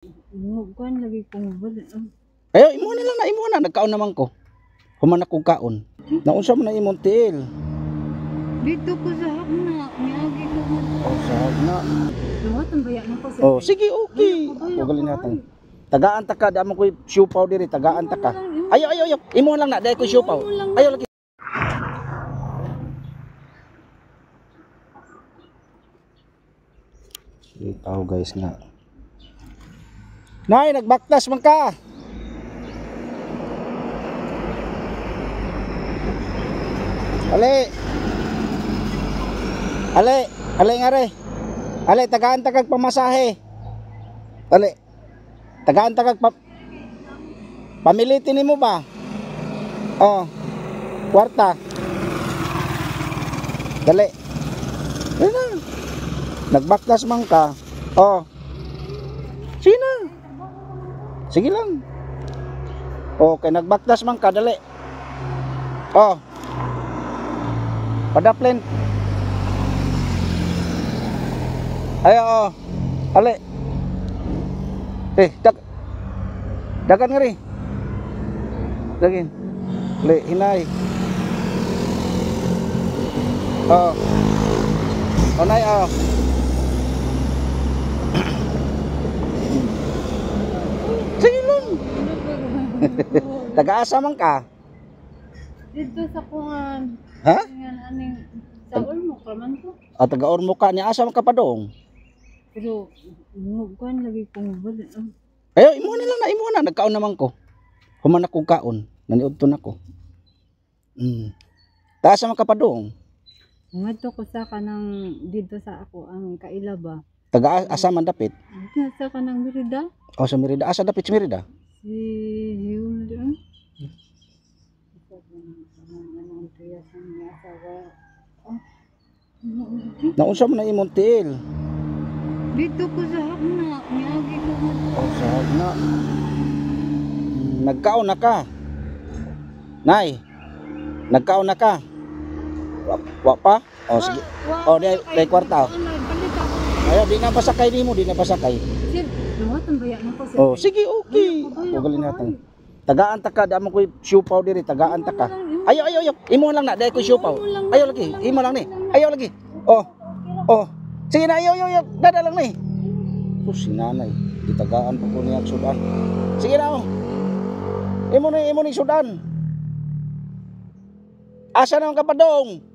Kuan lagi kong bali. Ayo, imo na lang na, imo na. Nagkaon naman ko. Human akong kaon. Naunsa man na imong tiil? Dito ko sa hagna, miagi ko. Oh, sa hagna. Luwatan ba yan ako sa Oh, sige, okay. Ako galing natang. Tagaan ta ka, di mo ko'y siupaw diri, tagaan ta ka. Ayo, ayo, ayo. Imo lang na, dahil ko'y siupaw. Ayo lagi. Ikaw guys nga. Nay, nagbaktas man ka. Ale. Ale, ale nga re. Ale, tagaan ta kag pamasahe. Ale. Tagaan ta kag pamilitin nimo ba? Oh. Kwarta. Dali. Ayun na. Nagbaktas man ka. Oh. Sige na. Sige lang. Okay, nagbaktas man ka, dali. Oh. Padaplin. Ay, oh. Ale. Eh, dagan nga rin. Dagin. Le, hinay. Oh. Oh, nay, oh. Sige lang. Taga-asa man ka? Dito sa kuan. Ha? Aning sa Ormoc raman ko. Ah, taga Ormoc ka niya. Asa man ka pa doong? Pero kuan lagi kong bali. Ayo, imo na lang na, imo na. Nagkaon naman ko. Human akong kaon. Naniudto na ko. Taas man ka pa doong? Ngadto ko sa kanang dito sa ako ang kaila ba. Taga asa man dapit? Dito sa kanang Merida. Oh, sa Merida. Asa dapit sa Merida? Si Yul. Naunsa man na imong tiil? Dito ko sa hagna, miagi ko. Oh, sa hagna. Nagkaon na ka. Nay. Nagkaon na ka. Wa pa? Oh, sige. Oh, di kwarta. Ayo, di na pasakay nimo, di na pasakay. Sir, luwatan ba yan ako sir? Oh, sige, okay. Ako galing natang. Tagaan ta ka, di mo ko'y siupaw diri, tagaan ta ka. Ayo, ayo, ayo. Imo lang na, dahil ko'y siupaw. Ayo lagi, imo lang ni. Ayo lagi. Oh. Oh. Sige na, ayo, ayo, ayo. Dada lang ni. Oh, si nanay. Gitagaan pa ko niya sudan. Sige na, oh. Imo ni sudan. Asa naman ka pa dong?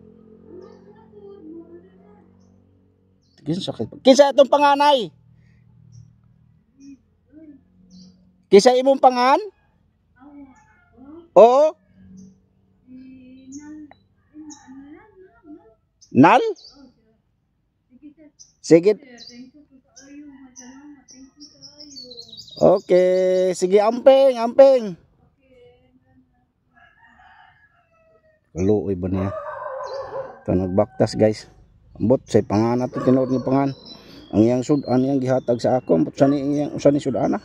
Kinsa kinsa itong panganay? Kinsa imong pangan? Oo. Nal? Sige. Okay, sige amping, amping. Kaluoy ba niya? Ito nagbaktas guys. Ambot sa pangan ato tinuod ni pangan. Ang iyang sudan iyang gihatag sa ako, ambot sa ni iyang usa ni sudana.